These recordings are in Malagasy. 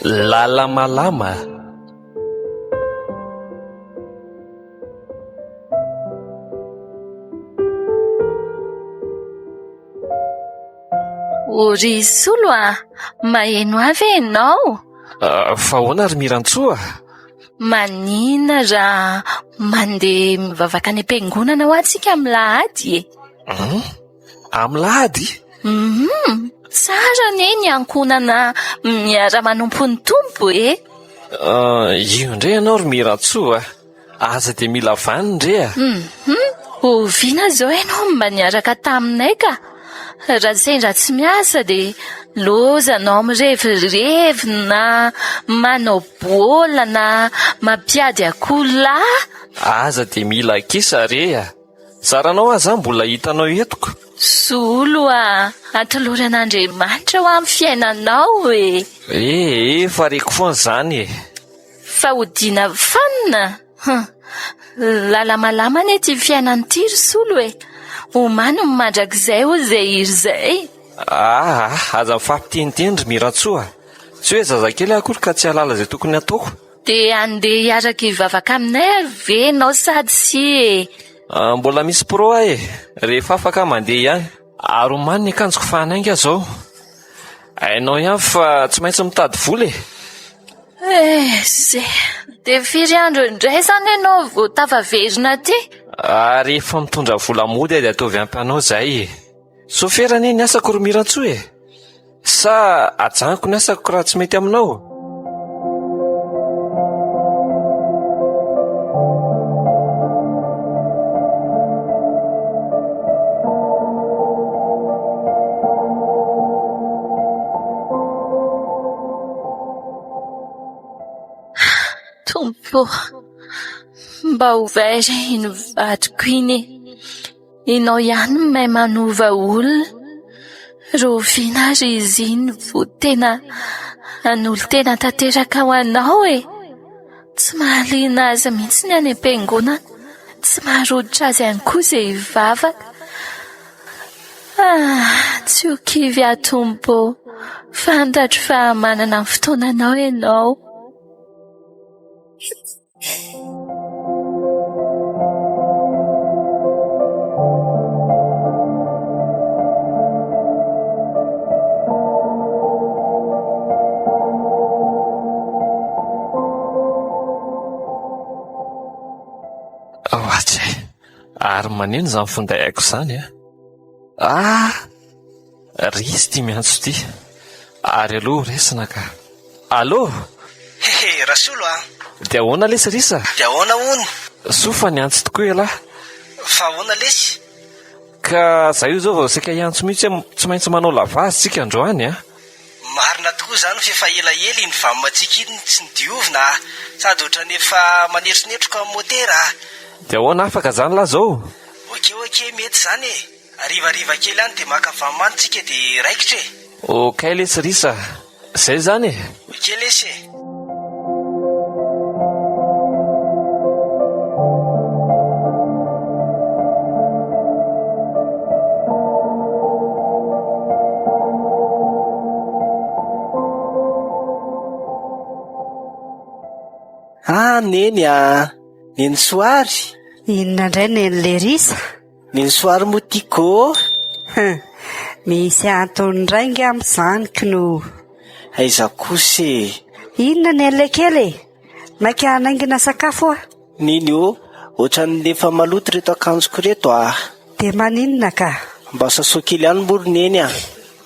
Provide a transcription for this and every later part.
Lala-malama. O ry Solo a, maheno ahy ve ianao? Ah, fa ahoana ry Mirantsoa? Manina raha mandeha mivavaka any am-piangonana hoa tsika amin'ny lahady e? Hmm? Amin'ny lahady? Mhm. Tsara anie ny ankohonana miara-manompo ny Tompo e. Ah, io indray ianao ry Mirantsoa a. Aza dia mila vaniny re a. Mhm. Oviana izao ianao mba niaraka taminay ka? Raha sendra tsy miasa dia lozanao mirevirevy na manao baolina na mampiady akoholahy. Aza dia mila kisa re a. Zaranao aza mbola hitanao eto ko. Solo a! Atolory an'Andriamanitra ho amin'ny fiainanao e! Eh, efa reko foana izany e! Fa hodiana fanina? Hum! Lala-malama anie ity fiainana ity ry Solo e! Omano ny mandrakizay hoy izay hira izay. Aa! Aza mifampiteniteny ry Mirantsoa a! Tsy hoe zazakely aho akory ka tsy hahalala izay tokony hataoko. Dia handeha hiaraka hivavaka aminay ary ve ianao sa tsia e? Mbola misy pro aho e! Rehefa afaka aho mandeha ihany. Ary omany ny akanjoko fa hanainga aho izao. Hainao ihany fa tsy maintsy mitady vola e! Eh, dia firy andro indray izany ianao vao tafaverina aty? Ah, rehefa mitondra vola mody aho dia ataovy ampy anao izay e! Sofera anie ny asako ry Mirantsoa e! Sa ajanoko ny asako raha tsy mety aminao? Tompo ô, mba ovay re iny vadiko iny e. Ianao ihany no mahay manova olona. Rahoviana ary izy iny vao tena hanolo-tena tanteraka ho anao e? Tsy mahaliana azy mihitsy ny any am-piangonana. Tsy maharototra azy ihany koa izay hivavaka. Ah, tsy ho kivy aho Tompo ô. Fantatro fa manana ny fotoananao ianao. Ohatry e! Ary maneno izany finday aiko izany a! Ah! Ry izy ity miantso ity. Ary aloha resina ka. Allô? Hehe, Rasolo a! Dia ahoana lesy Risa? Dia ahoana hono? Soa fa niantso tokoa ialahy. Fa ahoana lesy? Ka za io izao vao saika hiantso mihitsy hoe tsy maintsy manao lavage tsika androany a! Marina tokoa izany fa efa elaela iny vamantsika iny tsy nodiovina a! Sady ohatran'ny efa manetronetroka ny motera a! Dia ahoana afaka izany lahy izao? Ok ok mety izany e! Harivariva kely any dia maka vamany tsika dia raikitra e! Ok lesy Risa a! Zay izany e! Ok lesy e! Ah Neny a! Neny Soary! Inona indray Neny Lerisa? Neny Soary moa tiako ô! Hum, misy antony indray angamba izany k'no. Aiza kosa e! Inona Neny Lekely e? Maika hanaingina sakafo aho. Neny ô, ohatran'ny efa maloto ireto akanjoko ireto ah! Dia maninona ka? Mba sasao kely ihany moa ry Neny ah!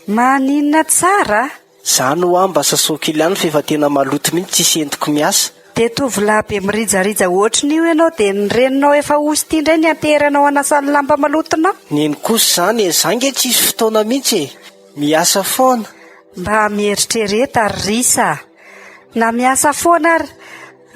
Maninona tsara? Zany hoa mba sasao kely ihany fa efa tena maloto mihitsy tsisy entiko miasa. Dia tovolahy be mirijarija ohatrin'io ianao dia ny reninao efa osy ity indray ny anteheranao hanasa ny lamba malotonao? Neny kosa izany e, za nge tsisy fotoana mihitsy e! Miasa foana. Mba mieritrereta ry Risa a! Na miasa foana ary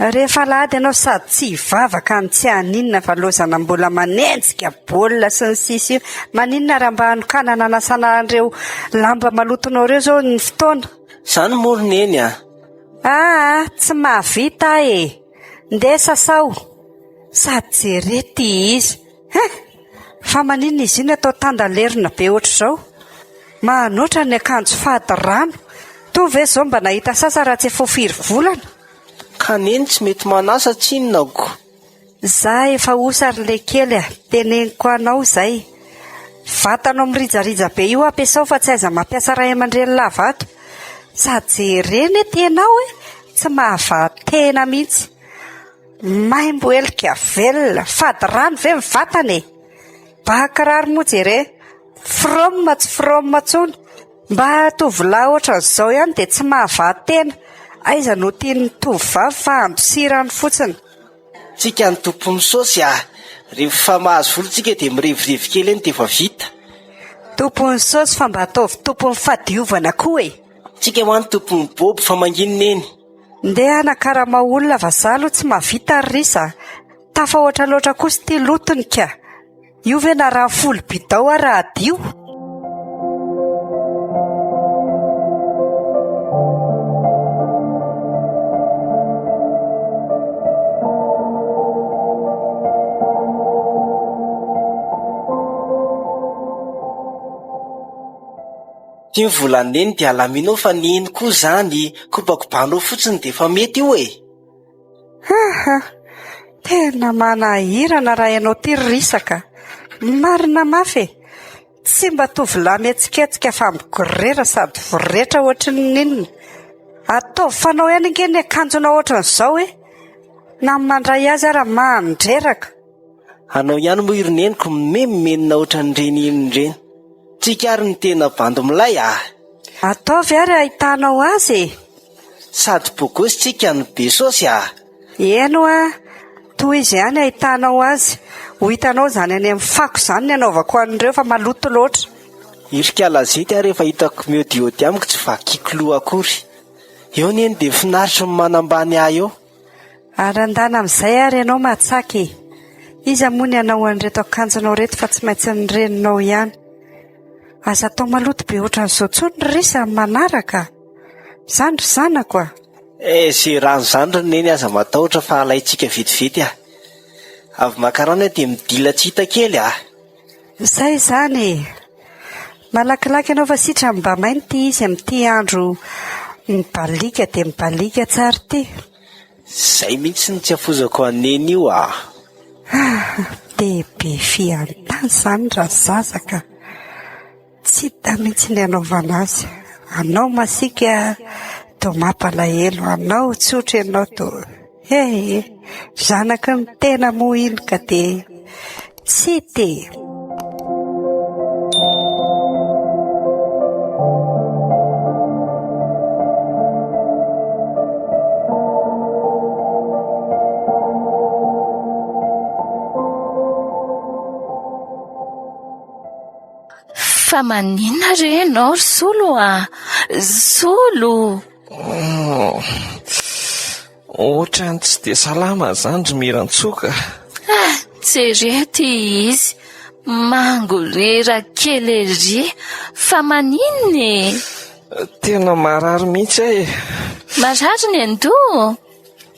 Rehefa alahady ianao sady tsy hivavaka no tsy haninona fa lozana mbola manenjika baolina sy ny sisa io. Maninona raha mba hanokanana hanasana an'ireo lamba malotonao ireo izao ny fotoana? Izany moa ry Neny a! Aa, tsy mahavita aho e! Ndeha sasao! Sady jereo ity izy. Hein! Fa maninona izy io no atao tandalerina be ohatr'izao? Manoatra ny akanjo fady rano. Toa ve izao mba nahita sasa raha tsy efa ho firy volana? Ka neny tsy mety manasa tsinona ko. Za efa osa ry lekely a! Teneniko anao izay. Vatanao mirijarija be io ampiasao fa tsy aiza mampiasa ray aman-dreny lava ato. Sady jerena e tenao e! Tsy mahavaha tena mihitsy. Maimbo helika velona, fady rano ve ny vatana e! Ba kiraro moa jere, from tsy from intsony. Mba tovolahy ohatran'izao ihany dia tsy mahavaha tena. Aiza no tian'ny tovovavy fa andosirany fotsiny. Tsika ny tompon'ny saosy ah! Rehefa mahazo vola tsika dia mirevirevy kely eny dia efa vita. Tompon'ny saosy fa mba ataovy tompon'ny fahadiovana koa e! Tsika hoa ny tompon'ny bobo fa manginina eny. Ndeha hanakaramao olona vazaha aloha tsy mahavita ry risa a! Tafahoatra loatra kosa ity lotony ka! Io ve na rano folo bidao ara hadio? Ity ny volan'i Neny dia alamino fa Neny koa izany kobakobanao fotsiny dia efa mety io e! Haha! Tena manahirana raha ianao ity ry Risa ka! Marina mafy e! Tsy mba tovolahy mihetsiketsika fa migorera sady voretra ohatry ny inona. Ataovy fanao ihany ange ny akanjonao ohatran'izao e! Na ny mandray azy ara mandreraka. Anao ihany moa ry neniko mimenomenona ohatran'ireny inona ireny. Tsika ary ny tena bandy milay ah! Ataovy ary ahitanao azy e! Sady bogosy tsika no be saosy ah! Eny hoa, tohizo ihany ahitanao azy. Ho hitanao izany any amin'ny fako izany ny anaovako an'ireo fa maloto loatra. Irika lazety aho rehefa hitako miodiody amiko tsy vakiako loha akory. Eo neny dia finaritry ny manambany ahy eo. Ary andana amin'izay ary ianao matsaka e! Iza moa ny hanao an'ireto akanjonao ireto fa tsy maintsy ny reninao ihany. Aza atao maloto be ohatran'izao intsony ry Risa amin'ny manaraka a! Izany ry zanako a! Eh, ze rano izany ry neny aza matahotra fa alaintsika vetivety a! Avy maka rano aho dia midila tsy hita kely a! Izay izany e! Malakilaky ianao fa sitrany mba maina ity izy amin'ity andro mibaliaka dia mibaliaka tsara ity. Izay mihitsy no tsy afozako an'i Neny io ah! Ah! Dia be fiantany izany razaza ka! Tsy hita mihitsy ny hanaovana azy. Anao masiaka toa mampalahelo, anao tsotra ianao toa. He he, zanaky ny tena moa iny ka dia tsy hita e. Fa maninona re ianao ry Solo a? Solo! Ohatran'ny tsy dia salama izany ry Mirantsoa ka. Ah, jereo ity izy, mangorera kely ery. Fa maninona e? Tena marary mihitsy aho e. Marary ny andoha?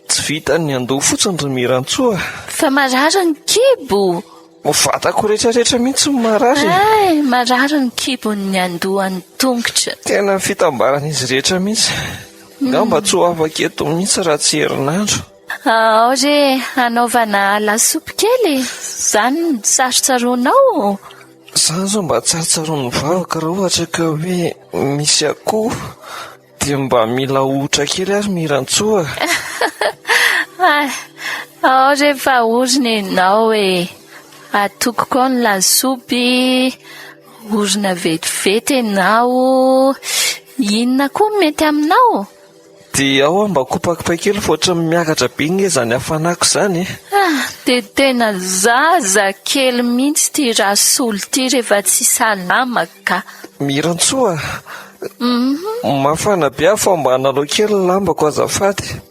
Tsy vitan'ny andoha fotsiny ry Mirantsoa. Fa marary ny kibo. Vatako rehetrarehetra mihitsy no marary e. Hay, marary ny kibon'ny andohan'ny tongotra. Tena ny fitambaran'izy rehetra mihitsy. Angamba tsy ho afaka eto mihitsy raha tsy herinandro. Ao re, hanaovana lasopy kely e. Izany no tsarotsaroanao? Izany izao mba tsarotsaroan'ny vavaka raha ohatra ka hoe misy akoho. Dia mba mila ohatra kely ary Mirantsoa a! Ao re fa orina ianao e! Atokiko ao ny lasopy, orina vetivety ianao, inona koa no mety aminao? Dia ao aho mba kopakopay kely fa ohatran'ny miakatra be nge izany hafanako izany e! Ah, dia tena zaza kely mihitsy ity Rasolo ity rehefa tsy salama ka! Mirantsoa a! Mafana be aho fa mba analao kely ny lambako azafady.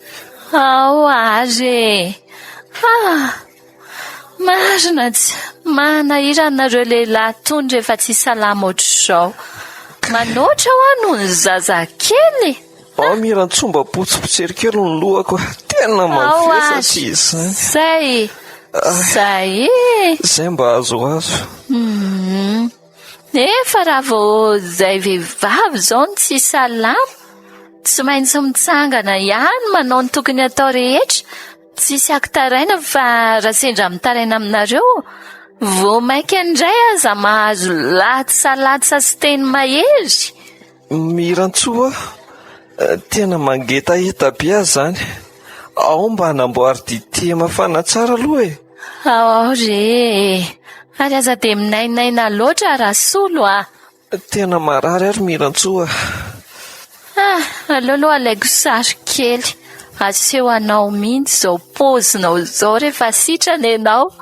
Ao ary e! Ah! Marina tsy manahirana nareo lehilahy tony rehefa tsy salama ohatr'izao. Manoatra hoa noho ny zazakely. Ao Mirantsoa mba potsipotsero kely ny lohako a! Tena mavesatra izany. Zay! Zay e! Zay mba azoazo. Hum. Nefa raha vao izay vehivavy izao no tsy salama, tsy maintsy mitsangana ihany manao ny tokony hatao rehetra, tsisy akitaraina fa raha sendra mitaraina aminareo, vao mainka indray aza mahazo latsalatsa sy teny mahery. Mirantsoa a! Tena mangetaheta be aho izany. Ao mba hanamboary dite mafana tsara aloha e! Ao ao re e! Ary aza dia minainaina loatra Rasolo a! Tena marary aho ry Mirantsoa a! Ah, aleo aloha alaiko sary kely, aseho anao mihitsy izao paozinao izao rehefa sitrana ianao.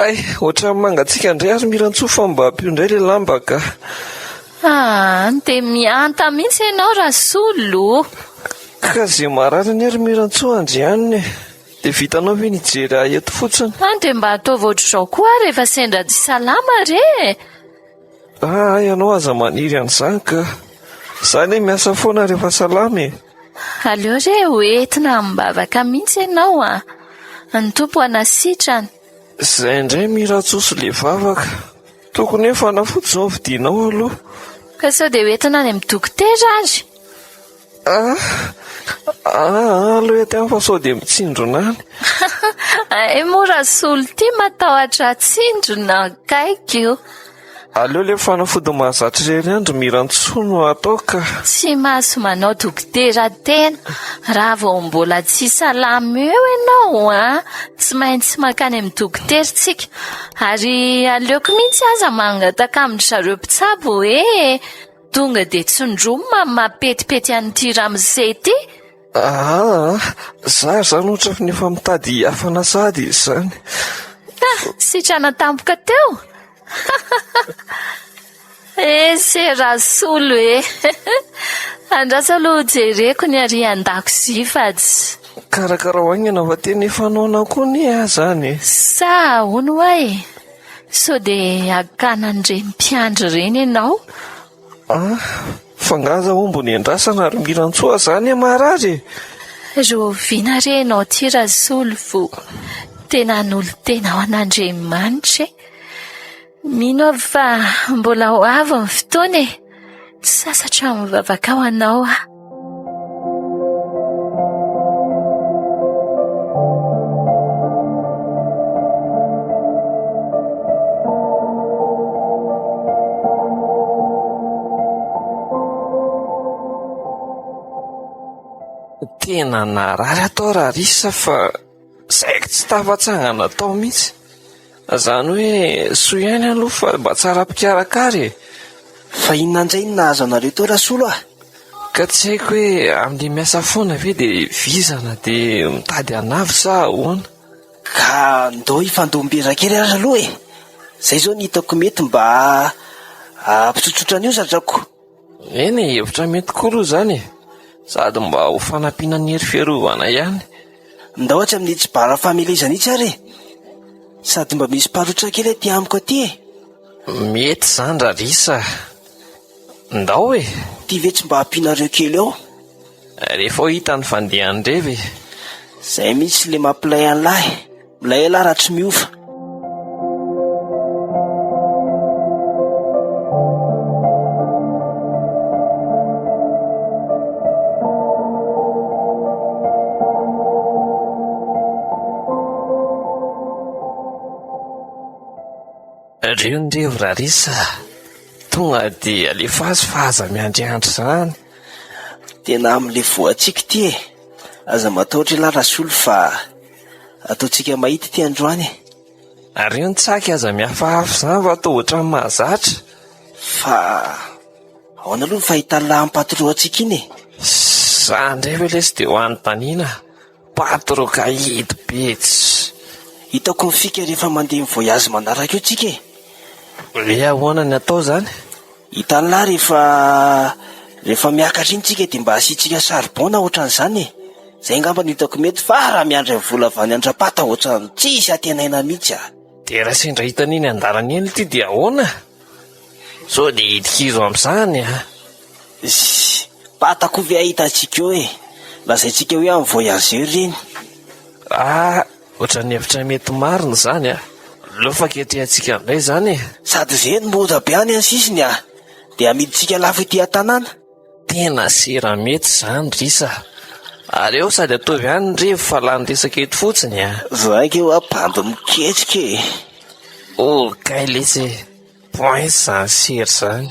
Hay, ohatran'ny mangatsiaka indray ary Mirantsoa fa mba ampio indray ilay lamba ka. Ah, dia mihanta mihitsy ianao Rasolo. Ka izay marary anie ry Mirantsoa andrianina e. Dia vitanao ve ny hijery ahy eto fotsiny? Ah, dia mba ataovy ohatr'izao koa aho rehefa sendra tsy salama re e. Ah, ianao aza maniry an'izany ka. Za anie miasa foana rehefa salama e. Aleo re ho entina amim-bavaka mihitsy ianao a. Ny Tompo hanasitrana. Izay indray Mirantsoa sy le vavaka. Tokony hoe fanafody izao vidianao aloha. Ka sao dia ho entina any amin'ny dokotera ary? Ah, ah, aleo ety any fa sao dia mitsindrona any. Hay moa Rasolo ity matahotra tsindrona akaiky io. Aleo ilay fanafody mahazatra irery ihany ry Mirantsoa no atao ka. Tsy mahazo manao dokotera tena raha vao mbola tsy salama eo ianao an. Tsy maintsy mankany amin'ny dokotera tsika. Ary aleoko mihitsy aza mangataka amin-dry zareo mpitsabo hoe Tonga dia tsindromina ny mampetipety an'ity ramose ity. Aa, za izany ohatran'ny efa mitady hafana sahady izy izany. Ah, sitrana tampoka teo. Ese Rasolo e. Andraso aloha jereko ny ary an-dakozia fa tsy. Karakarao haingana fa tena efa noana koa anie aho izany e. Sa ahoana hoa e? Sao dia hakana an'ireny mpiandry ireny ianao? Ah, fa angaha za omby nendrasana ary Mirantsoa zany e marary e! Rahoviana re ianao ity Rasolo vao tena hanolo-tena ho an'Andriamanitra e? Mino aho fa mbola ho avy ny fotoana e! Tsy sasatra mivavaka ho anao aho. Tena narary aho tao Rarisa fa saiky tsy tafatsangana tao mihitsy. Izany hoe soa ihany aloha fa mba tsara mpikarakara e! Fa inona indray no nahazo anareo teo Rasolo a? Ka tsy haiko hoe amin'ilay miasa foana ve dia vizana dia mitady hanavy sa ahoana? Ka ndao hifandom-bera kely ary aloha e! Izay izao no hitako mety mba hampitsotsotra ny hozatrako. Eny e, hevitra mety koa aloha izany e! Sady mba ho fanampiana ny hery fiarovana ihany. Ndao atsy amin'itsy bar famelezana itsy ary e! Sady mba misy mparotra kely aty amiko aty e! Mety izany Rarisa a! Ndao e! Ty ve tsy mba ampianareo kely ao? Rehefa ho hita ny fandehan'ny revy e! Zay mihitsy le mampilay an'lah e! Milay elah raha tsy miova. Reo ny revo Rarisa a! Tonga dia alefaso fa aza miandriandry izany. Tena amin'ilay voantsika ity e! Aza matahotra ialahy Rasolo fa ataontsika mahita ity androany e! Ary io ny tsaky aza mihafahafa izany fa toa ohatran'ny mahazatra. Fa ahoana aloha ny fahitan'lah an'i antsika iny e? Za indray ve lesy dia ho anontaniana? Patro kahidy be tsy. Hitako ny fika rehefa mandeha mi-voyage manaraka eo tsika e! Hoe ahoana ny atao izany? Hitan'lah rehefa rehefa miakatra iny tsika dia mba asiantsika charbon na ohatran'izany e! Zay angamba no hitako mety fa raha miandry ny vola avy any Andrapata ohatran'ny tsisy antenaina mihitsy a! Dia raha sendra hitany eny an-dalana eny ity dia ahoana? Sao dia hidi-kizo amin'izany a! Ssy, pata koa ve ahita antsika eo e! Lazaintsika hoe amin'ny voyageur ireny. Ah, ohatran'ny hevitra mety marina izany a! Aleo fa ketrehantsika indray izany e! Sady ireny mora be any amin'ny sisiny a! Dia amidintsika lafo ety an-tanàna. Tena sera mety izany Risa a! Ary eo sady ataovy ihany ny revy fa lany resaka eto fotsiny a! Za ange hoa bandy miketrika e! Oh kay lesy e! Poince izany sera izany.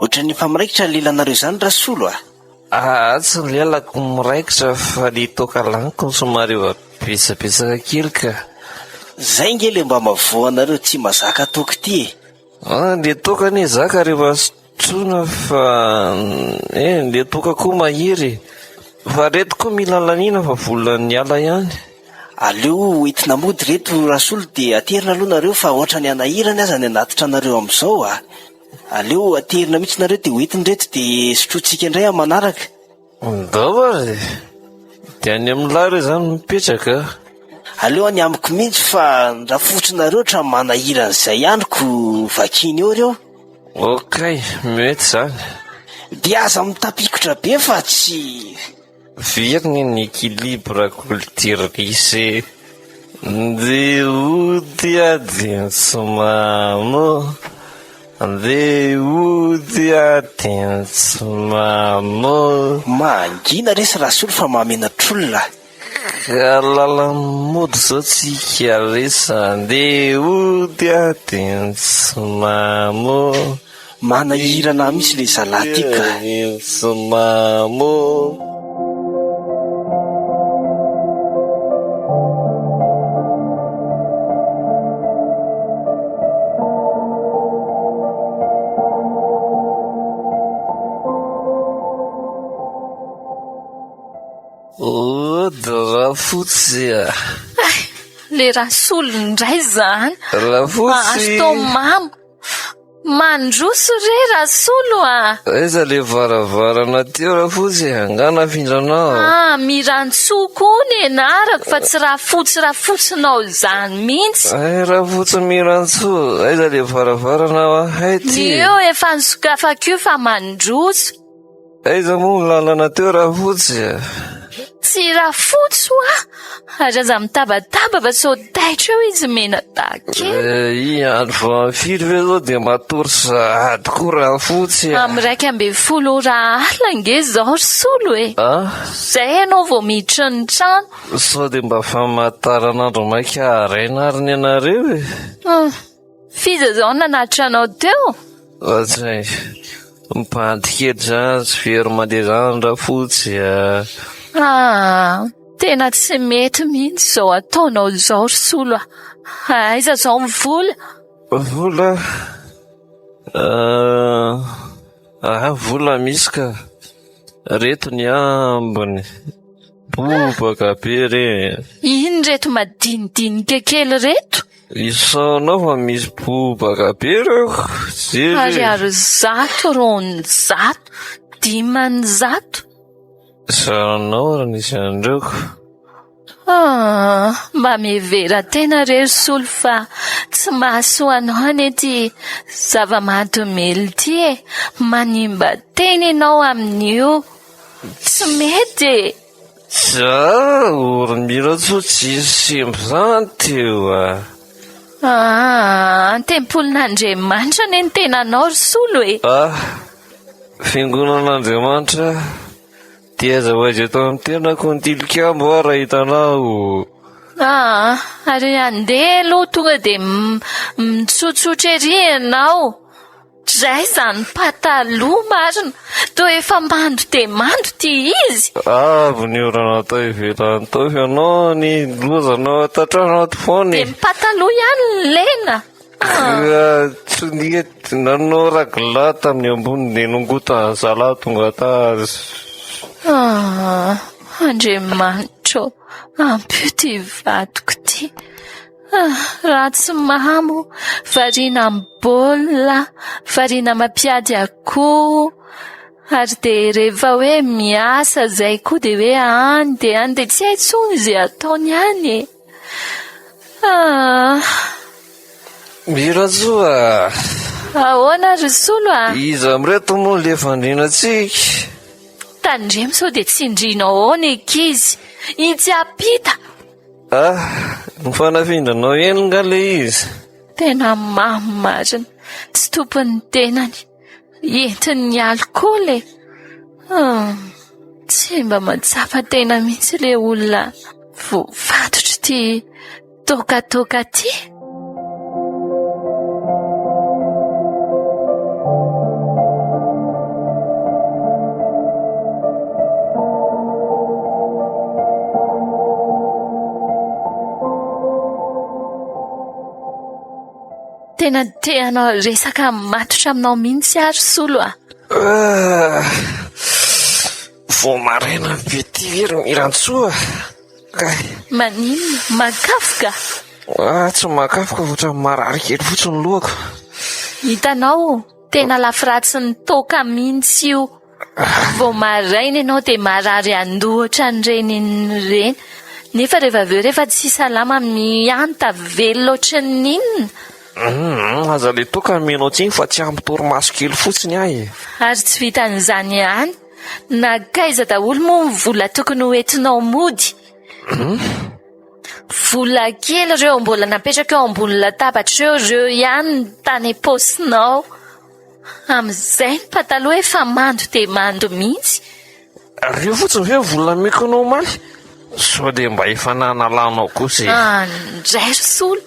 Ohatran'ny efa miraikitra ny lelanareo izany Rasolo a! Aa tsy ny lelako no miraikitra fa ny toaka laniko no somary efa betsabetsaka kely ka. Zay nge le mba mavoa anareo tsy mazaka toaka ity e! Aa le toaka anie zaka rehefa sotroina fa eh le toaka koa mahery e! Fa reto koa mila laniana fa volan'ny ala ihany. Aleo ho entina mody reto Rasolo dia aterina aloha nareo fa ohatran'ny hanahirana aza ny hanatitra anareo amin'izao a! Aleo aterina mihitsy nareo dia hoentina ireto dia sotrointsika indray amin'ny manaraka. Ndao ary e! Dia any amin'ny lahy re izany no mipetraka a! Aleo any amiko mihitsy fa ny rafotsinareo ohatran'ny manahirana izay ihany ko vakiana eo ireo. Okay, mety izany. Dia aza mitapikotra be fa tsy. Very ny équilibre culture-lycée. Ndeha hody aho tsy mamo. Ndeha hody aho tsy mamo. Mangina resy Rasolo fa mahamenatr'olona. Ka lala-mody zao tsika resy. Ndeha hody aho tsy mamo. Manahirana ahy mihitsy le zalahy ty ka. Tsy mamo. Ody Rafotsy a! Hay, le Rasolo indray izany. Rafotsy. Mahazo toa mamo. Mandroso re Rasolo a! Aiza le varavarana teo Rafotsy e? Angaha nafindranao? Ah, Mirantsoa koa ny anarako fa tsy Rafotsy Rafotsinao izany mihitsy. Hay Rafotsy Mirantsoa, aiza le varavarana hoa? Hay ty e! Io efa nosokafako io fa mandroso. Aiza moa ny lalana teo Rafotsy a? Tsy Rafotsy hoa! Ary aza mitabataba fa sao taitra eo izy menadahy kely. Eh, i andro vao amin'ny firy ve zao dia matory sahady koa Rafotsy a? Amin'ny 11 ora alina ange izao ry Solo e! Ah? Izay ianao vao miditra ny trano. Sao dia mba famantaranandro maika haraina ary ny anareo e? Hum. F'iza izao no nanatitra anao teo? Ohatray, mibandy kely izany tsy very mandeha izany Rafotsy a! Ah, tena tsy mety mihitsy izao ataonao izao ry Solo a! Aiza izao ny vola? Vola? Ah, vola misy ka. Reto ny ambiny. Bobaka be re. Ino reto madinidinika kely reto? Isaonao fa misy bobaka be reo. Jery. Ariary zato, 200, 500. Zaranao raha nisy an'ireo ko. Ah, mba mihevera tena re ry Solo fa tsy mahasoa anao anie ity zava-mahadomelina ity e. Manimba tena ianao amin'io. Tsy mety e. Za ory Miratsoa tsisy sembo zany teo a. Ah, an-tempolin'Andriamanitra anie ny tenanao ry Solo e. Ah, fiangonan'Andriamanitra. Dia aiza ho aiza eto amin'ny tenako ny tilikambo aho raha hitanao. Ah, ary andeha aloha tonga dia mitsotsotra ery ianao. Dray izany pataloha marina, toa efa mando dia mando ity izy. Avy ny orana tao ivelany tao ianao ny lozanao ato an-trano ato foana e. Dia ny pataloha ihany no lena. Tsy nety nanao ragla tamin'ny ambony dia nongotana zalahy tonga tany. Ah. Andriamanitra ô, ampio ity vadiko ity. Ah, raha tsy mamo, variana amin'ny baolina, variana mampiady akoho. Ary dia rehefa hoe miasa izay koa dia hoe any dia any dia tsy hay intsony izay ataony any e. Ah. Miratsoa. Ahoana ry Solo a? Iza amin'ireto moa le fandrinantsika? Tandremo sao dia tsindrinao ao ny ankizy. Itsy ampita. Ah, ny fanafindranao eny nga le izy? Tena mamy marina. Tsy tompon'ny tenany. Entin'ny alikaola e. Ah, tsy mba mahatsapa tena mihitsy ilay olona voafatotr'ity toakatoaka ity. Tena te hanao resaka matotra aminao mihitsy aho ry Solo a. Ah, vao maraina be ty ve ry Mirantsoa? Kay. Maninona? Makafoka? Ah, tsy makafoka fa ohatran'ny marary kely fotsiny ny lohako. Hitanao, tena lafiratsin'ny toaka mihitsy io. Vao maraina ianao dia marary andoha ohatran'ireny ireny. Nefa rehefa avy eo rehefa tsy salama mihanta velona ohatran'ny inona. Hum, aza le toaka omenao tsiny fa tsy ampy torimaso kely fotsiny aho e. Ary tsy vitan'izany ihany, nankaiza daholo moa ny vola tokony ho entinao mody? Hum. Vola kely ireo mbola napetraka eo ambony latabatra eo ireo ihany ny tany am-paosinao. Amin'izay ny pataloha efa mando dia mando mihitsy. Ireo fotsiny ve vola nomeko anao omaly? Sao dia mba efa nanalanao kosa e? Ah, indray ry Solo!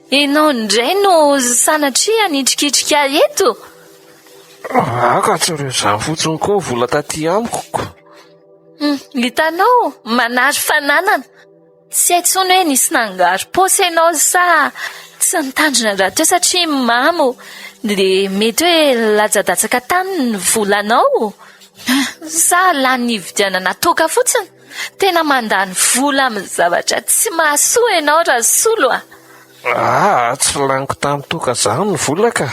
Ianao indray no sanatria hanitrikitrika ahy eto? Ah, ka tsy ireo izany fotsiny koa ny vola taty amiko ko. Hmm, hitanao, manary fananana. Tsy hay intsony hoe nisy nangaro-paosy ianao sa tsy nitandrina rahateo satria mamo dia mety hoe latsa-datsaka tany ny volanao sa lany nividianana toaka fotsiny. Tena mandany vola amin'ny zavatra tsy mahasoa ianao Rasolo a! Aa, tsy laniko tamin'ny toaka izany ny vola ka!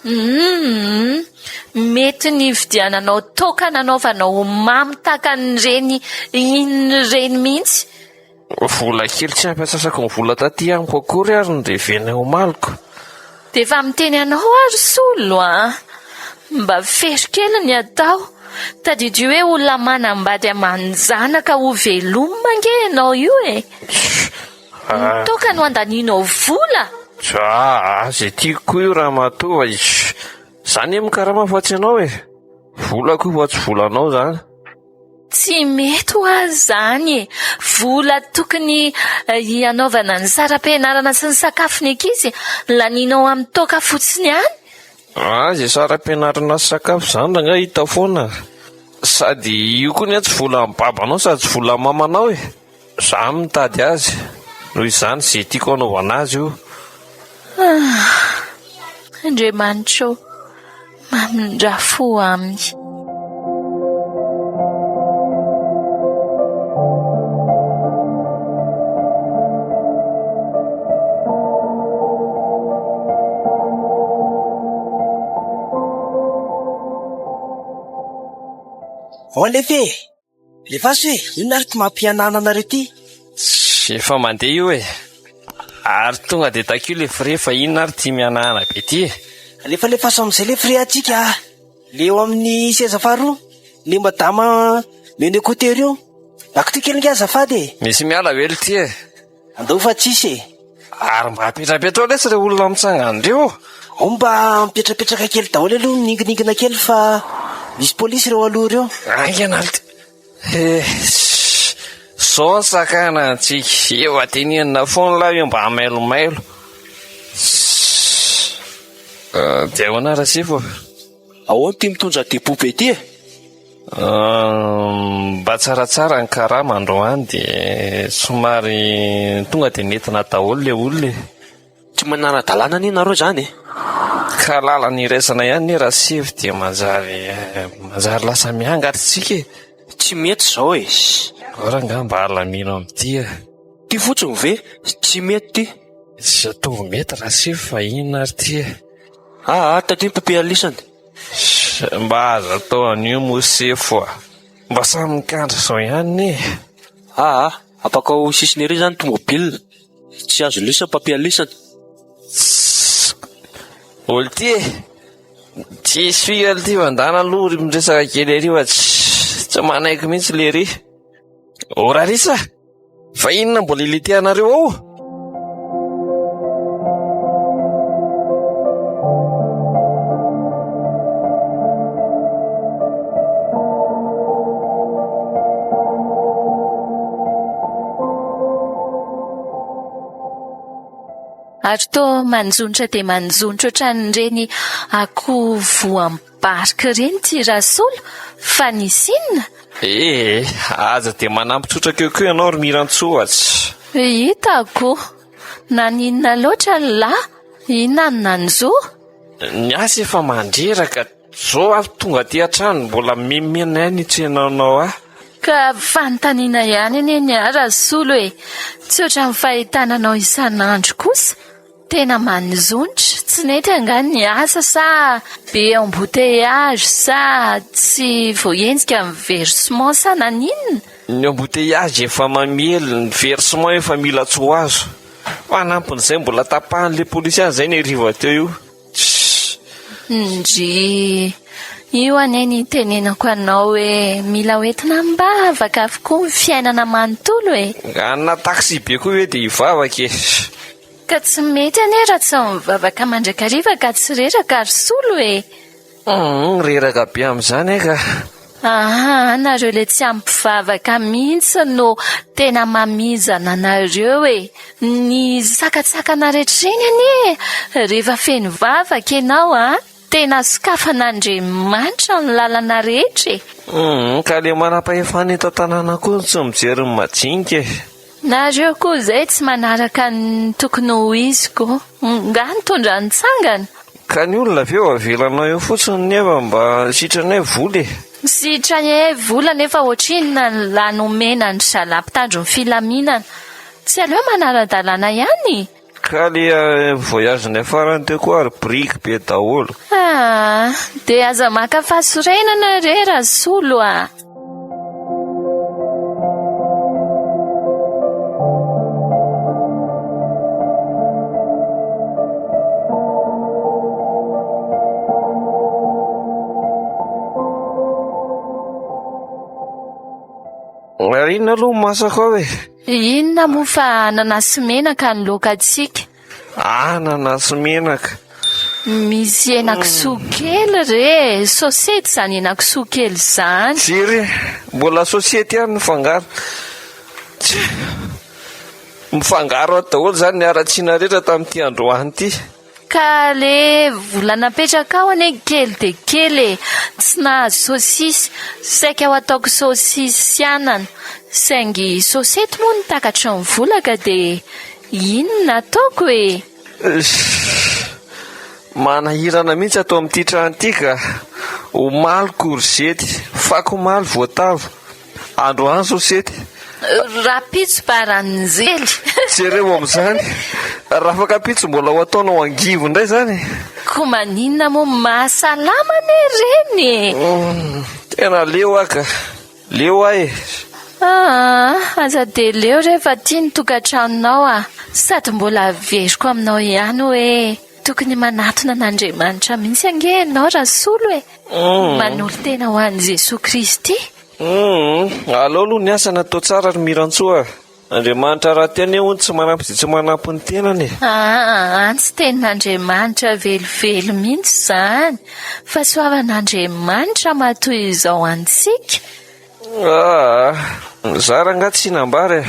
Humm, mety nividiananao toaka nanaovanao mamo tahaka an'ireny inona ireny mihitsy. Vola kely tsy ampy antsasaky ny vola taty amiko akory ary ny revenay omaliko. Dia efa miteny anao aho ry Solo a! Mba fero kely ny atao. Tadidio hoe olona manambady aman-janaka ho velomina ange ianao io e! Ny toaka no andanianao vola! Tsa, izay tiako koa io ramatoa fa izaho anie mikarama fa tsy ianao e! Volako io fa tsy volanao izany. Tsy mety ho azy izany e! Vola tokony hanaovana ny saram-pianarana sy ny sakafon'ny ankizy lanianao amin'ny toaka fotsiny ihany. Ah, izay saram-pianarana sy sakafo izany rangahy hita foana. Sady io koa anie tsy volan'ny babanao sady tsy volan'ny mamanao e! Za mitady azy, noho izany ze tiako hanaovana azy io. Ah, Andriamanitra ô, mamindrà fo aminy. Ao alefa e! Lefaso e! Inona ary ty mampihanana anareo ty? Tssy, efa mandeha io e! Ary tonga dia takio le frais fa inona ary ty mihanahana be ty e? Alefalefaso amin'izay le frais antsika a! Le eo amin'ny seza faharoa, le madama menu écouteur io. Bako ty kely nge azafady e! Misy miala ve lty e? Andao fa tsisy e! Ary mba apetrapetrao lesy ireo olona mitsangana ireo. Ao mba mipetrapetraka kely daholo aloha mininginingina kely fa misy polisy ireo aloha ireo. Haingana ry Eh, zao ny sakana antsika. Efa tenenina foana lahy hoe mba mailomailo. Dia ahoana Rasefo? Ahoana ity mitondra debout be ity e? Mba tsaratsara ny karama androany dia somary tonga dia nentina daholo ilay olona e. Tsy manara-dalàna anie nareo izany e. Ka lalana iraisana ihany anie Rasivy dia manjary manjary lasa miangatra isika e. Tsy mety izao e. Ao rangahy mba alamino amin'ity a. Ty fotsiny ve? Tsy mety ty. Tsy ataovy mety Rasefo fa inona ary ty e? Aa, taty ny papier alisany. Mba aza atao an'io moa sefo a! Mba samy mikandra izao ihany anie e! Aa, apakao sisiny ery izany tomobile. Tsy azo lisany papier alisany. Tssss! Olo ty e! Tsisy fika ity fa ndana aloha ry miresaka kely ery fa tsy manaiky mihitsy lery. O Rarisa! Fa inona mbola iletehanareo ao? Ary toa manjonitra dia manjonitra ohatran'ireny akoho voam-barika ireny ity Rasolo fa nisy inona? Ee, aza dia manampy trotraka eo koa ianao ry Mirantsoa tsy. Hitako. Naninona loatra ny lahy? Inona no nanjo? Ny asa efa mandreraka, zao aho tonga aty an-trano mbola mimimena ihany ny tsenanao ahy. Ka fanontaniana ihany anie ny ahy Rasolo e! Tsy ohatran'ny fahitana anao isan'andro kosa. Tena manozonitra, tsy nety angaha ny asa sa be embouteillage sa tsy voahenjika ny versement sa naninona? Ny embouteillage efa mamely, ny versement efa mila tsy ho azo. Fanampin'izay mbola tapahan'ilay polisy ihany izay ny hariva teo io. Tssss. Ndrii. Io anie ny itenenako anao hoe mila hoentina am-bavaka avokoa ny fiainana manontolo e. Anona taxi be koa ve dia hivavaka e. Ka tsy mety anie raha tsy mivavaka mandrakariva ka tsy reraka ry Solo e! Humm, reraka be amin'izany aho ka. Aa, nareo le tsy ampy vavaka mihitsy no tena mamizana anareo e! Ny sakantsakana rehetra ireny anie rehefa feno vavaka ianao a, tena sokafan'Andriamanitra ny lalana rehetra e! Humm, ka le manam-pahefana eto an-tanàna koa no tsy mijery ny majinika e! Nareo koa izay tsy manaraka ny tokony ho izy ko. Nga nitondra nitsangana? Ka ny olona ve ho avelanao eo fotsiny nefa mba sitranay vola e? Sitranay vola nefa ohatrinona ny lany omena an-dry zalahy mpitandro ny filaminana? Tsy aleo manara-dalàna ihany? Ka le voyage niafarany teo koa ary biriky be daholo. Ah, dia aza maka fahasorenana re Rasolo a! Ary inona aloha masaka ao e? Inona moa fa anana sy menaka ny laokantsika. Anana sy menaka. Misy henakisoa kely re, sosety izany henakisoa kely izany. Jery e, mbola sosety ihany mifangaro. Tsia, mifangaro ato daholo izany ny haratsiana rehetra tamin'ity androany ity. Ka le vola napetrakao anie kely dia kely e! Tsy nahazo saosisy, saika ho ataoko saosisy sy anana, saingy saosety moa no takatry ny vola ka dia iny no nataoko e! Eish! Manahirana mihitsy ato amin'ity trano ity ka! Omaly korzety, fakomaly voatavo, Androany sosety. Rapitso baranjely. Jereo amin'izany. Rafakapitso mbola ho ataonao angivy indray izany. Ko maninona moa mahasalama anie ireny e. Tena leo aho ka. Leo aho e. Aa, aza dia leo re fa tia ny tokantranonao ah. Sady mbola averiko aminao ihany hoe tokony manatona an'Andriamanitra mihitsy ange ianao Rasolo e. Manolo-tena ho an'i Jesoa Kristy. Humm, aleo aloha ny asa natao tsara ry Mirantsoa a! Andriamanitra rahateo anie hono tsy manampy izay tsy manampy ny tenany e! Aa, tsy tenin'Andriamanitra velively mihitsy izany. Fahasoavan'Andriamanitra matoa izao antsika. Aa, za rangaha tsy nambara e!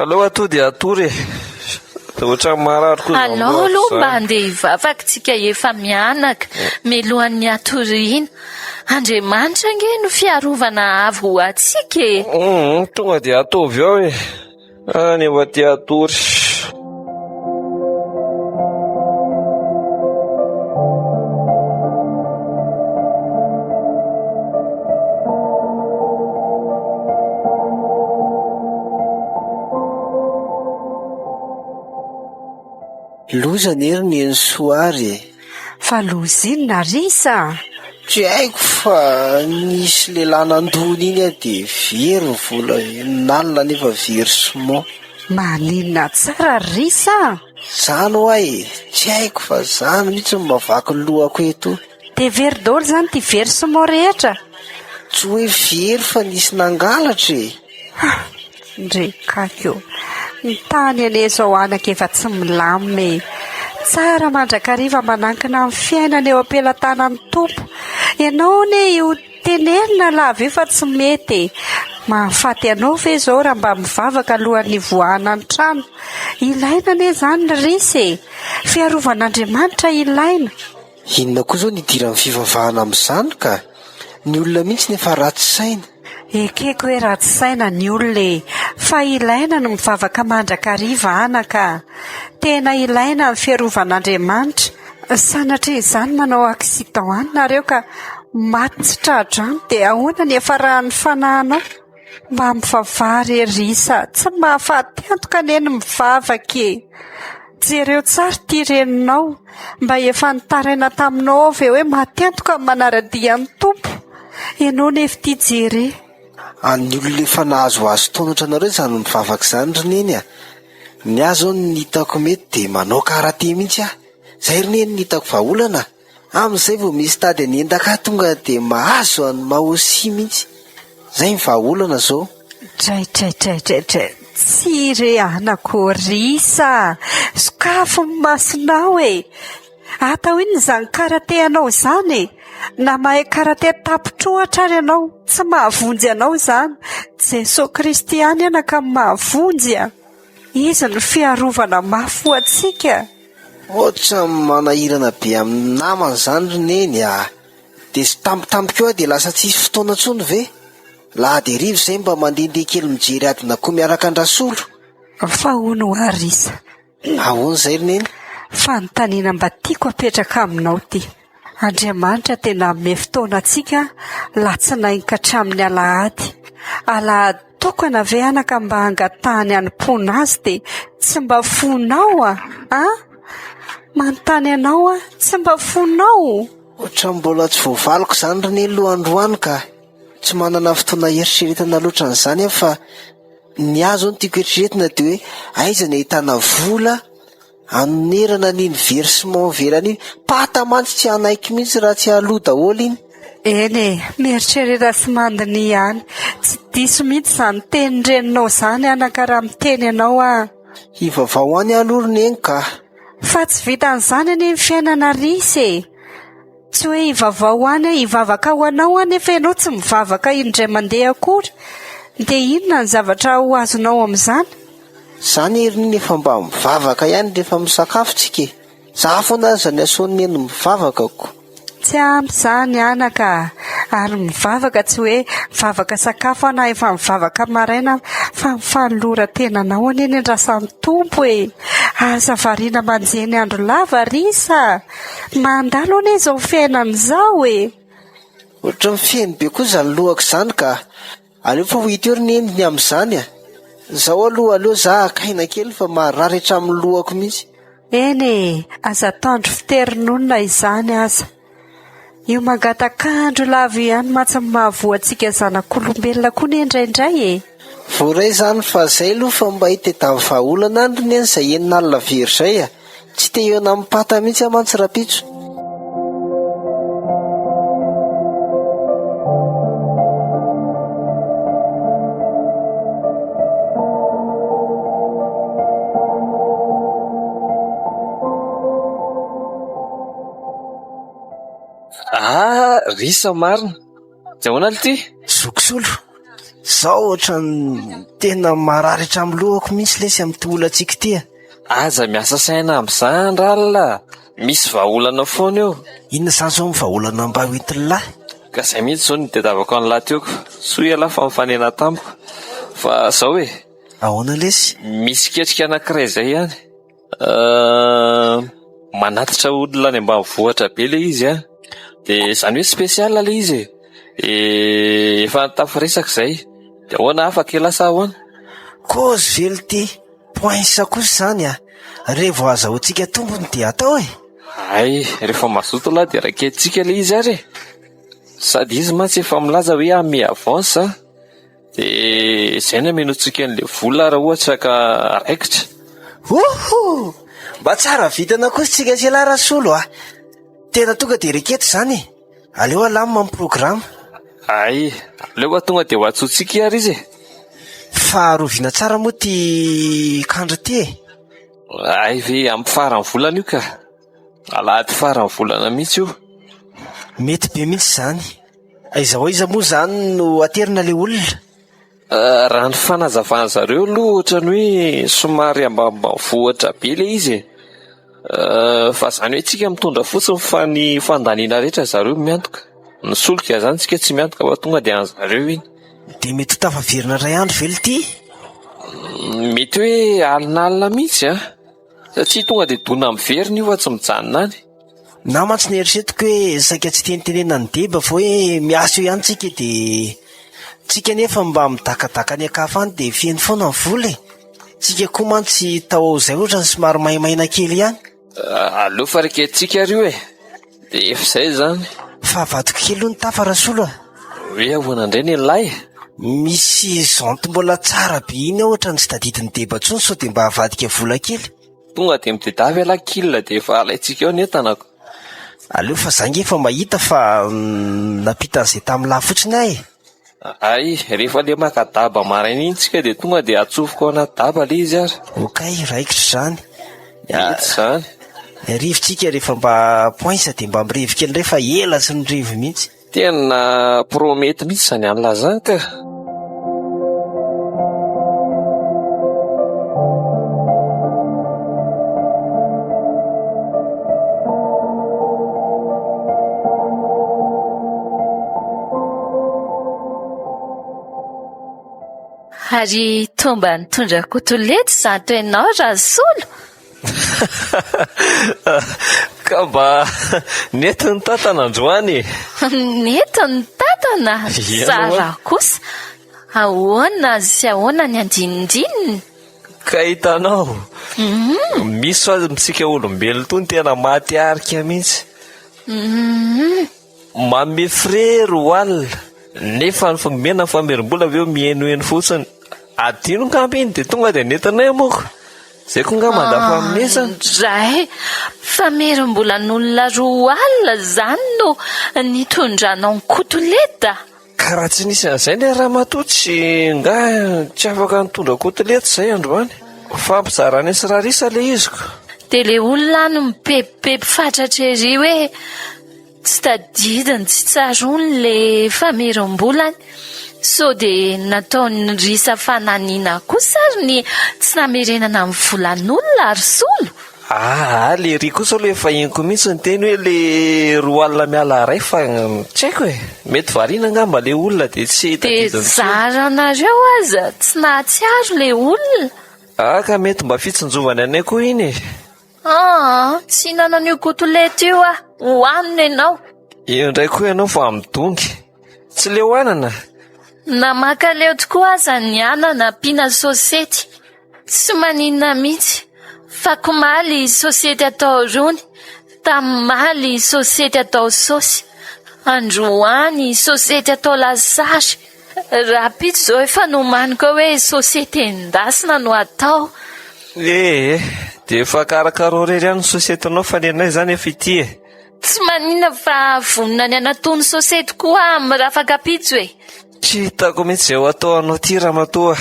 Aleo atoa dia hatory e! Ohatran'ny marary koa izany Alao aloha mba handeha hivavaka tsika efa mianaka milohan'ny hatoriana. Andriamanitra ange no fiarovana avo ho antsika e! Tonga dia ataovy ao e! Any efa te hatory. Loza anie ry Nenisoa ary e! Fa loza inona ry Isa a? Tsy haiko fa nisy lehilahy nandona iny aho dia very ny vola enina alina nefa versement. Maninona tsara ry Isa a? Zany hoa e! Tsy haiko fa zany mihitsy no mahavaky ny lohako eto. Dia very daholo izany ity versement rehetra? Tsy hoe very fa nisy nangalatra e! Ha! Ndry kaky ô! Ny tany anie izao anaka efa tsy milamina e! Tsara mandrakariva manankina ny fiainana eo am-pelatanan'ny Tompo. Ianao anie io tenenina lava io fa tsy mety e! Mahafaty anao ve izao raha mba mivavaka alohan'ny hivoahana ny trano? Ilaina anie izany ry Risa e! Fiarovan'Andriamanitra ilaina. Inona koa izao ny idiran'ny fivavahana amin'izany ka? Ny olona mihitsy no efa ratsy saina. Ekeko hoe ratsy saina ny olona e! Fa ilaina ny mivavaka mandrakariva anaka a! Tena ilaina ny fiarovan'Andriamanitra. Sanatria izany manao accident any nareo ka maty tsy tra-drano dia ahoana ny hiafaran'ny fanahinao? Mba mivavaha re Risa a! Tsy mahafaty antoka anie ny mivavaka e! Jereo tsara ity reninao, mba efa nitaraina taminao aho ve hoe maty antoka ny manara-dia ny Tompo? Ianao nefa ity jere. An'ny olona efa nahazoazo taona ohatranareo izany mivavaka izany ry Neny a! Ny ahy izao ny hitako mety dia manao karate mihitsy aho. Izay ry Neny no hitako vahaolana a! Amin'izay vao misy tady hanendaka ahy tonga dia mahazo an'i Maosi mihitsy. Izay ny vahaolana izao. Draidraidraidraidray, tsia re anako Risa a! Sokafy ny masonao e! Atao inona izany karate anao izany e? Na mahay karate tapitr'ohatra ary ianao, tsy mahavonjy anao izany. Jesoa Kristy ihany anaka no mahavonjy a! Izy no fiarovana mafy ho antsika. Ohatran'ny manahirana be amin'ny namana izany ry Neny a! Dia sy tampotampoka eo aho dia lasa tsisy fotoana intsony ve? Lahady hariva izay mba mandehandeha kely mijery adin'akoho miaraka an-dRasolo. Fa hono hoa Risa. Ahoana izay ry Neny? Fanontaniana mba tiako apetraka aminao ity. Andriamanitra dia nanome fotoana antsika latsinainy ka hatramin'ny alahady. Alahady tokana ve anaka mba hangatahany hanompoana azy dia tsy mba fonao a? A? Manontany anao aho, tsy mba fonao? Ohatran'ny mbola tsy voavaliko izany ry Neny aloha androany ka. Tsy manana fotoana hieritreretana loatra an'izany aho fa ny ahy izao no tiako eritreretina dia hoe aiza ny ahitana vola Anonerana an'iny versement ivelany iny. Pata mantsy tsy hanaiky mihitsy raha tsy aloa daholo iny. Eny e, mieritrereta sy mandiniha ihany. Tsy diso mihitsy izany tenin-dreninao izany anaka raha miteny anao aho. Hivavaho any aloha ry neny ka. Fa tsy vitan'izany anie ny fiainana Risa e. Tsy hoe hivavao any aho, hivavaka ho anao aho nefa ianao tsy mivavaka indray mandeha akory. Dia inona ny zavatra ho azonao amin'izany? Zany ery neny efa mba mivavaka ihany rehefa misakafo tsika e! Za foana aza ny asaon'i neny mivavaka ko! Tsy ampy izany anaka a! Ary mivavaka tsy hoe mivavaka sakafo aho na efa mivavaka maraina aho fa ny fanoloran-tenanao anie ny andrasan'ny Tompo e! Aza variana manjeny andro lava risa a! Mandalo anie izao fiainana izao e! Ohatran'ny feno be koa izany lohako izany ka! Aleo fa ho hita eo ry neny ny amin'izany a! Zao aloha aleo za haka aina kely fa marary hatramin'ny lohako mihitsy. Eny e! Aza atao andro fiterin'olona izany aza. Io mangatak'andro lava io ihany mantsy no mahavoa antsika zanak'olombelona koa anie indraindray e! Voaray izany fa zay aloha fa mba hitadiavo vahaolana any ry neny zay enin'alina very zay a! Tsy te hihaona amin'ny pata mihitsy aho mantsy rahampitso. Ah, risa marina. Dia ahoana lty? Zoky Solo, zao ohatran'ny tena marary hatramin'ny lohako mihitsy lesy amin'ity olantsika ity a. Aza miasa saina amin'izany Ralina a! Misy vahaolana foana eo. Inona izany izao ny vahaolana mba ho entin'lah? Ka izay mihitsy izao no nitadiavako an'lah teo ko. Soa ialahy fa mifanena tamiko. Fa izao e. Ahoana lesy? Misy ketrika anankiray izay ihany. Manatitra olona any ambanivohitra be ilay izy an. Dia izany hoe spécial ilay izy e. Efa tafiresaka izay. Dia ahoana afaka ialahy sa ahoana? Kôzy ve lty? Poinsa kosa izany a! Revo azahoantsika tombony dia atao e! Hay, rehefa mazoto lahy dia raketintsika ilay izy ary e! Sady izy mantsy efa milaza hoe hanome avance a! Dia izay no hamenoantsika an'ilay vola raha ohatra ka raikitra. Oho! Mba tsara vintana kosa tsika sy ialahy Rasolo a! Tena tonga dia reketo izany e! Aleo alamina ny programa. Hay, aleo tonga dia ho antsointsika ary izy e! Fa roviana tsara moa ity kandra ity e? Hay ve amin'ny faran'ny volana io ka! Alahady faran'ny volana mihitsy io. Mety be mihitsy izany. Aiza ho aiza moa izany no aterina ilay olona? Raha ny fanazavan'ny zareo aloha ohatran'ny hoe somary ambanimbanivohitra be ilay izy e. Fa izany hoe tsika mitondra fotsiny fa ny fandaniana rehetra zareo miantoka. Ny solika izany tsika tsy miantoka fa tonga dia an'zareo iny. Dia mety ho tafaverina iray andro ve ity? Mety hoe alinalina mihitsy an! Satria tonga dia dona miverina io fa tsy mijanona any. Na mantsy ny eritreretiko hoe saika tsy tenitenena an'i Deba fa hoe miasa eo ihany tsika dia tsika nefa mba midakadaka any an-kafa any dia feno foana ny vola e! Tsika koa mantsy tao ao izay ohatrany somary maimaina kely ihany. Aleo fa reketintsika ary io e! Dia efa izay izany. Fa avadiko kely aloha ny tafa Rasolo a! Hoe ahoana indray ny an'ilay? Misy jante mbola tsara be iny ao ohatrany tsy tadidin'i Deba intsony sao dia mba avadika vola kely. Tonga dia midedavy ialahy kil dia efa alaintsika eo ny entana ko. Aleo fa za nge efa mahita fa nampita an'izay tamin'lah fotsiny aho e. Hay, rehefa le maka daba maraina iny tsika dia tonga dia atsofoko ao anaty daba le izy ary. Okay, raikitra izany. Mety izany. Rivo tsika rehefa mba poinsa dia mba mirevy kely indray fa ela tsy nirevy mihitsy. Tena pro mety mihitsy izany an'lah izany ka. Ary toa mba nitondra kotolety izato ianao Rasolo? Ka mba nety ny tantana androany e! Nety ny tantana? Tsara kosa! Ahoana sy ahoana ny andinindininy? Ka hitanao, misy fa amintsika olombelona itony tena maty arika mihitsy. Manome frais roa alina, nefa ny fomena ny famerim-bola avy eo mihenoheno fotsiny. Adino angamba iny dia tonga dia nentinay manko. Izay koa angamba manda fanomezana. Dray, famerim-bolan'olona 20 izany no nitondranao ny kotoleta? Ka raha tsy nisy an'izay ilay ramatoa tsy nga tsy afaka nitondra kotilety izay androany. Fampizarana sy rarisa ilay izy ko. Dia ilay olona any mibebibeby fatratra ery hoe tsy tadidiny tsy tsaroany ilay famerim-bolany. Sao dia nataon'i Risa fananiana kosa ary ny tsy namerenana ny volan'olona ry Solo? Aa le ry kosa aloha efa henoko mihitsy niteny hoe le 20 miala iray fa tsy haiko e! Mety variana angamba le olona dia tsy Dia tadidiny intsony. zaranareo aza tsy nahatsiaro le olona. Aa ka mety mba fitsinjovany anay koa iny e! Aa tsy hihinana an'io gotolety io aho, hohanina ianao. Eo indray koa ianao fa midongy. Tsy leo anana? Na mankaleo tokoa aza ny anana ampiana sosety. Tsy maninona mihitsy. Fakomaly sosiety atao rony, tamimaly sosiety atao saosy, androany sosiety atao lasary, rahampitso izao efa nomaniko eo hoe sosiety endasina no atao. Ee, dia efa karakarao irery ihany ny sosietinao fa ny anay izany efa ity e. Tsy maninona fa vonona ny hanatono sosiety koa aho amin'ny rafakapitso e. Tsy hitako mihitsy izay ho atao anao ity ramatoa.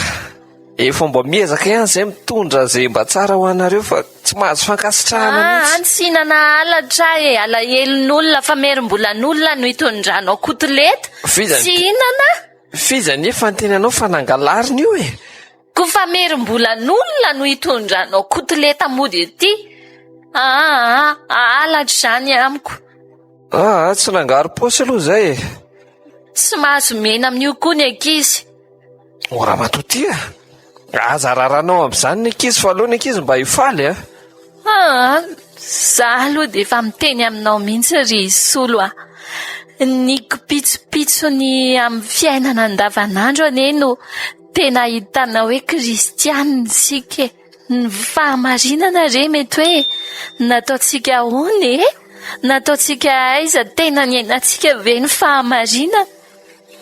Efa mba miezaka ihany izay mitondra izay mba tsara ho anareo fa tsy mahazo fankasitrahana Ah, mihitsy. any tsy hihinana halatra e, alahelon'olona, famerim-bolan'olona no itondranao kotileta. F'iza Tsy hihinana? F'iza anefa niteny anao fa nangalarina io e? Koa famerim-bolan'olona no itondranao kotileta mody ety. Aa, halatra izany amiko. Aa, tsy nangaro-paosy aloha izay e. Tsy mahazo mena amin'io koa ny ankizy. O ramatoa ty a! Aza raranao amin'izany ny ankizy fa aleo ny ankizy mba hifaly a! Aa, za aloha dia efa miteny aminao mihitsy ry Solo a! Ny kipitsopitsony amin'ny fiainana andavanandro anie no tena ahitana hoe kristianina isika e! Ny fahamarinana re mety hoe nataontsika ahoana e? Nataontsika aiza tena niainantsika ve ny fahamarinana?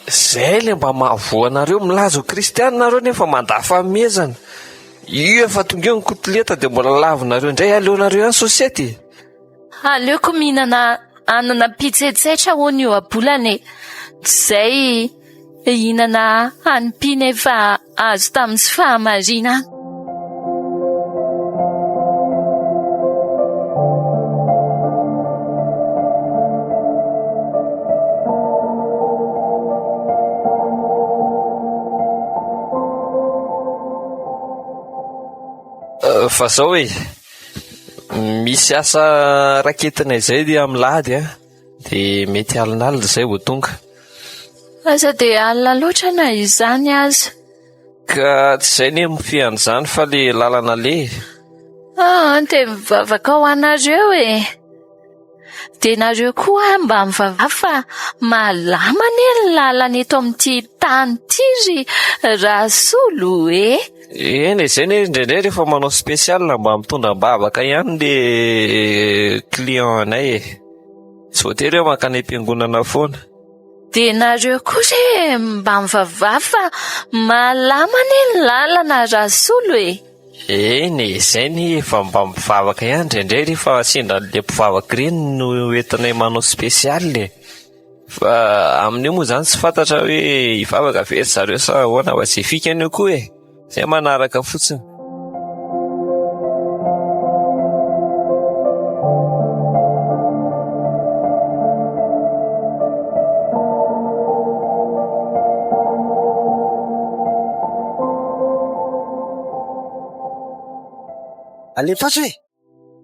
Zay le mba mahavoa anareo milaza ho kristiana nareo nefa mandà fanomezana. Io efa tonga eo ny kotileta dia mbola lavinareo indray aleonareo ihany sosety e. Aleoko mihinana anana mpitsetsetra hono io abolana e. Tsy izay hihinana hanim-py nefa azo tamin'ny tsy fahamarinana. Eh, fa zao e, misy asa raketina izay dia amin'ny lahady a, dia mety alinalina izay vao tonga. Aza dia alina loatra na izany aza. Ka tsy izay anie mifehy an'izany fa le lalana aleha e. Ah, dia mivavaka ho anareo e. Dia nareo koa mba mivavaha fa malama anie ny lalana eto amin'ity tany ity ry Rasolo e. Eny e, izay anie indraindray rehefa manao spécial mba mitondra am-bavaka ihany le client anay e. Tsy voatery hoe mankany am-piangonana foana. Dia nareo koa re mba mivavaha fa malama anie ny lalana Rasolo e. Eny e, izay anie efa mba mivavaka ihany indraindray rehefa sendra an'ilay mpivavaka ireny no entinay manao spécial e. Fa amin'io moa izany tsy fantatra hoe hivavaka ve ry zareo sa ahoana fa izay fikany eo koa e. Izay manaraka fotsiny. Alefaso e!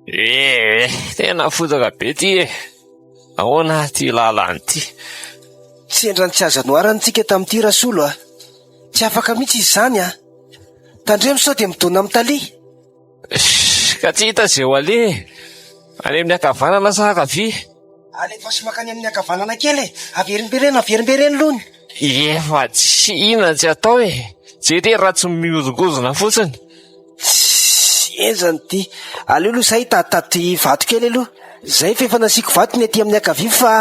Eh, tena fotaka be ty e! Ahoana ty lalana ity? Sendra ny tsy azo anoharana tsika tamin'ity Rasolo a! Tsy afaka mihitsy izy izany a! Tandremo sao dia midona amin'ny taliha! Ka tsy hita izay ho aleha e! Any amin'ny ankavanana sa ankavia? Alefaso mankany amin'ny ankavanana kely e! Averimbereno, averimbereno lony! Efa tsy inona tsy atao e! Jereo raha tsy mihozongozona fotsiny! Tssy, henjana ity! Aleo aloha izahay hitaditady vato kely aloha. Izay fa efa nasiako vato ny aty amin'ny ankavia fa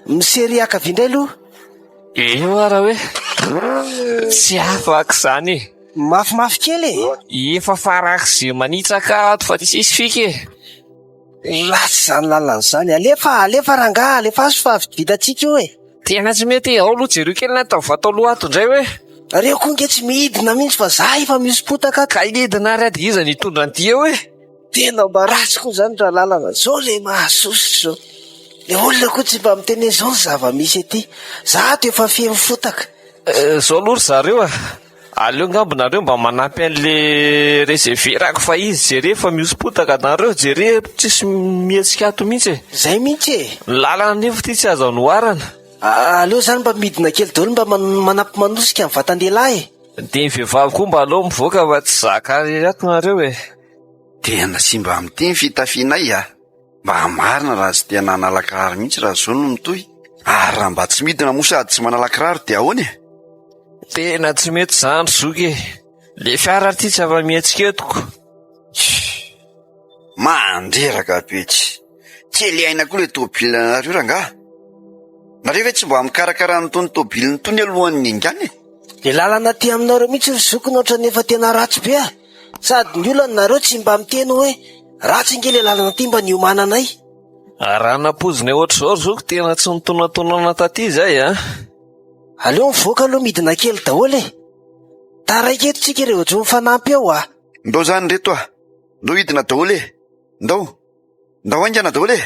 misery ankavia indray aloha. Eo ara hoe tsy afaka izany e! Mafimafy kely e! Efa farak'izay manitsaka ato fa tsisy fika e! Ratsy izany lalana izany. Alefa, alefa rangahy, alefaso fa vitantsika io e. Tena tsy mety e, ao aloha jereo kely na atao vato aloha ato indray hoe. Nareo koa nge tsy midina mihitsy fa za efa mihoso-potaka ato. Ka hidina ary ady iza no hitondra an'ity eo e? Tena mba ratsy koa izany raha lalana zao le mahasosotra zao. Le olona koa tsy mba miteny hoe zao ny zava-misy aty. Za ato efa feno fotaka. Zao aloha ry zareo a. Aleo angamba nareo mba manampy an'le receverako fa izy jere fa mihoso-potaka nareo jere tsisy mihetsika ato mihitsy e. Zay mihitsy e. Ny lalana anefa ity tsy azo anoharana. Aleo zany mba midina kely daholo mba manampy manosika ny vatan-dehilahy e. Dia ny vehivavy koa mba aleo mivoaka fa tsy zaka irery ato nareo e. Tena simba amin'ity ny fitafianay a! Mba marina raha tsy tena hanala kiraro mihitsy raha izao no mitohy. Ary raha mba tsy midina moa sady tsy manala kiraro dia ahoana e? Tena tsy mety izany ry zoky e! Le fiara ity tsy afa-mihetsika eto ko. Mandreraka be tsy. Kely aina koa le tôbila nareo rangaha. Nareo ve tsy mba mikarakara an'itony tôbila itony alohan'ny hiaingàna e? Le lalana aty aminareo mihitsy ry zoky no ohatran'ny efa tena ratsy be a! Sady ny olana nareo tsy mba miteny hoe ratsy ange le lalana aty mba niomananay. Raha nampoizinay ohatr'izao ry zoky tena tsy nitonantonana taty izay a! Aleo mivoaka aloha midina kely daholo e! Taraiky eto tsika ireo jono mifanampy eo a! Ndao zany reto a! Ndao hidina daholo e! Ndao! Ndao haingana daholo e!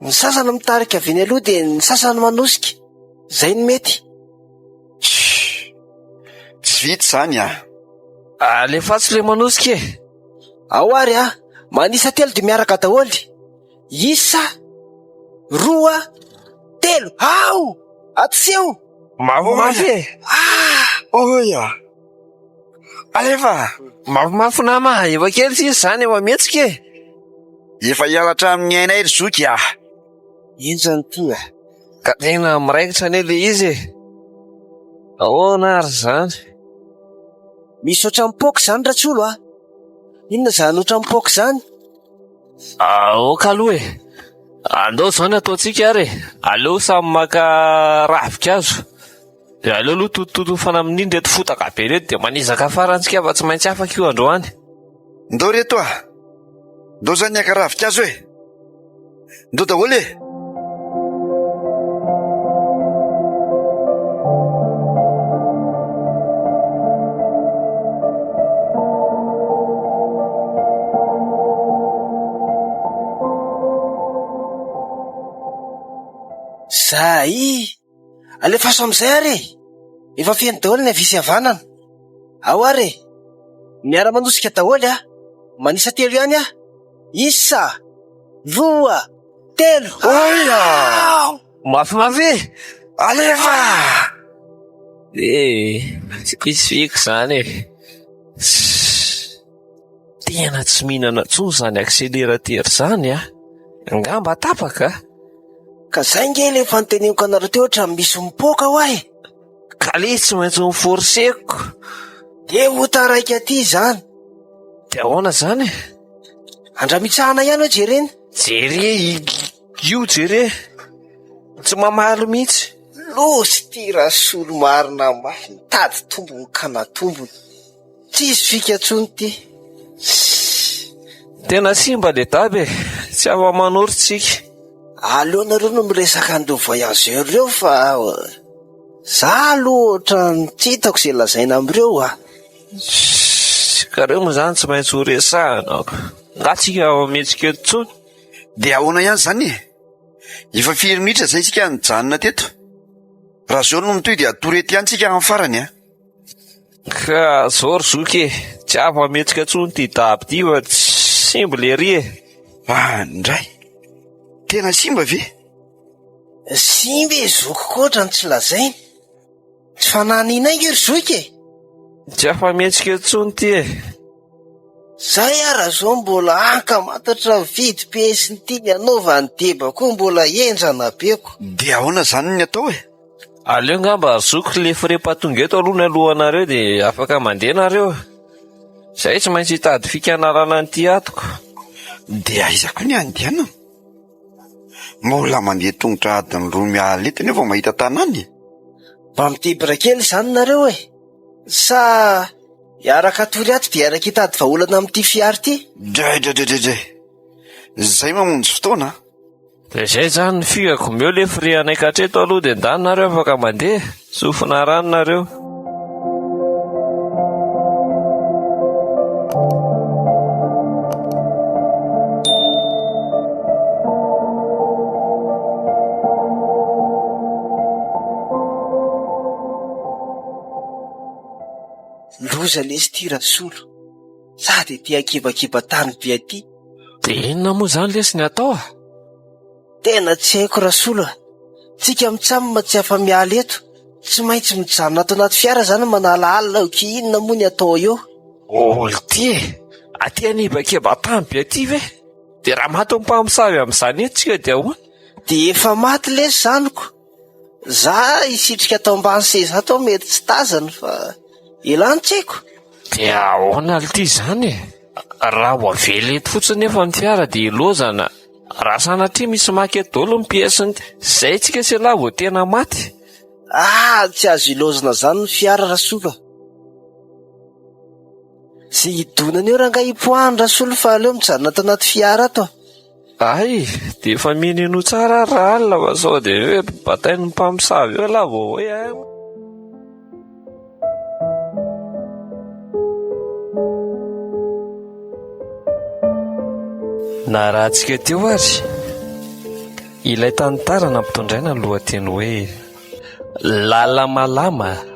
Ny sasany mitarika avy eny aloha dia ny sasany manosika. Izay no mety. Tssy! Tsy vita izany a! Alefaso le manosika e! Ao ary a! Manisa telo dia miaraka daholo. Isa, roa, telo. Ao! Atoseo! Mafimafy e! Ah! Oy a! Alefa! Mafimafy nama, efa kely sisa izany efa mihetsika e! Efa hiala hatramin'ny ainay ry zoky ah! Henjana ity ah! Ka tena miraikitra anie le izy e! Ahoana ary izany? Misaotra mipoaka izany Ratsolo ah! Inona izany ohatran'ny mipoaka izany? Aoka aloha e! Andao izao ny ataontsika ary e! Aleo samy maka ravinkazo. Dia aleo aloha totototofana amin'iny ireto fotaka be ireto dia manezaka farany tsika fa tsy maintsy afaka io androany. Ndao reto a! Ndao zany haka ravinkazo e! Ndao daholo e! Zay! Alefaso amin'izay ary e! Efa feno daholo ny havia sy havanana. Ao ary e! Miara-manosika daholo a! Manisa telo ihany aho. Isa! Roa! Telo! Oia! Mafimafy e! Alefa! Eh, tsy misy fiko izany e. Tena tsy mihinana intsony izany accélérateur izany a! Angamba tapaka a! Ka zay nge le efa noteneniko anareo teo ohatran'ny misy mipoaka hoa e! Ka le tsy maintsy mi-forcer-ko. De ho taraiky aty izany. De ahoana izany e? Andramitsahana ihany hoe jerena. Jere io jere. Tsy mamaly mihitsy. Loza ity Rasolo marina mafy mitady tombony ka natombony. Tsisy fika intsony ity. Tena simba le daba e! Tsy afa-manoro tsika. Aleo nareo no miresaka an'ireo voyageurs ireo fa za aloha ohatran'ny tsy hitako izay lazaina amin'ireo a! Ka reo moa zany tsy maintsy ho resahana. Nga tsika afa-mihetsika eto intsony? Dia ahoana ihany izany e? Efa firy minitra izay isika nijanona teto? Raha izao no mitohy dia hatory eto ihany tsika amin'ny farany a! Ka zao ry zoky e, tsy afa-mihetsika intsony ity daba ity fa simba lery e. Ah ndray! Tena simba ve? Simba e zoky koa ohatrany tsy lazaina. Tsy fanahiniana ange ry zoky e! Tsy afa-mihetsika intsony ity e. Zay ara zao mbola ankamantatra mividy PS ny tiany hanaovany deba koa mbola henjana be ko. Dia ahoana izany ny atao e? Aleo ngamba ry zoky le frais tonga eto aloha ny alohanareo dia afaka mandeha nareo. Zay tsy maintsy hitady fikanarana an'ity atoko. Dia aiza koa ny andehanana? Mbola mandeha tongotra adiny roa miala eto nefa vao mahita tanàna e! Mba midebra kely izany nareo e! Sa hiaraka hatory ato dia hiaraka hitady vahaolana amin'ity fiara ity? Dray dray dray dray! Zay mamonjy fotoana a! Dia izay izany ny fikako, omeo le frais anay hatreto aloha dia ndany nareo afaka mandeha, sofina rano nareo. Loza lesy ity Rasolo, sady aty ankebakeba-tany be aty. Dia inona moa izany lesy ny atao a? Tena tsy haiko Rasolo a! Tsika mitsam tsy afa-miala eto, tsy maintsy mijanona ato anaty fiara izany manala alina eo ki inona moa ny atao eo? Olty e! Aty an'Ibakeba-tany be aty ve? Dia raha maty ny mpamosavy amin'izany eto tsika dia ahoana? Dia efa maty lesy izany ko! Za hisitrika ato ambany seza ato aho mety tsy tazany fa elah no tsy haiko. Dia ahoana lty izany e? Raha ho avela eto fotsiny nefa ny fiara dia ilozana. Raha sanatria misy maka eto daholo ny pièce-ny, zay tsika sy elah vao tena maty. Ah, tsy azo ilozana zany ny fiara Rasolo a. Ze hidonana eo rangahy hipoahany Rasolo fa aleo mijanona ato anaty fiara ato a. Hay, dia efa mihainohaino tsara ary raha alina fa sao dia hoe batain'ny mpamosavy eo lah vao hoe hay. Narahantsika teo ary ilay tantara nampitondraina ny lohateny hoe Lala-malama.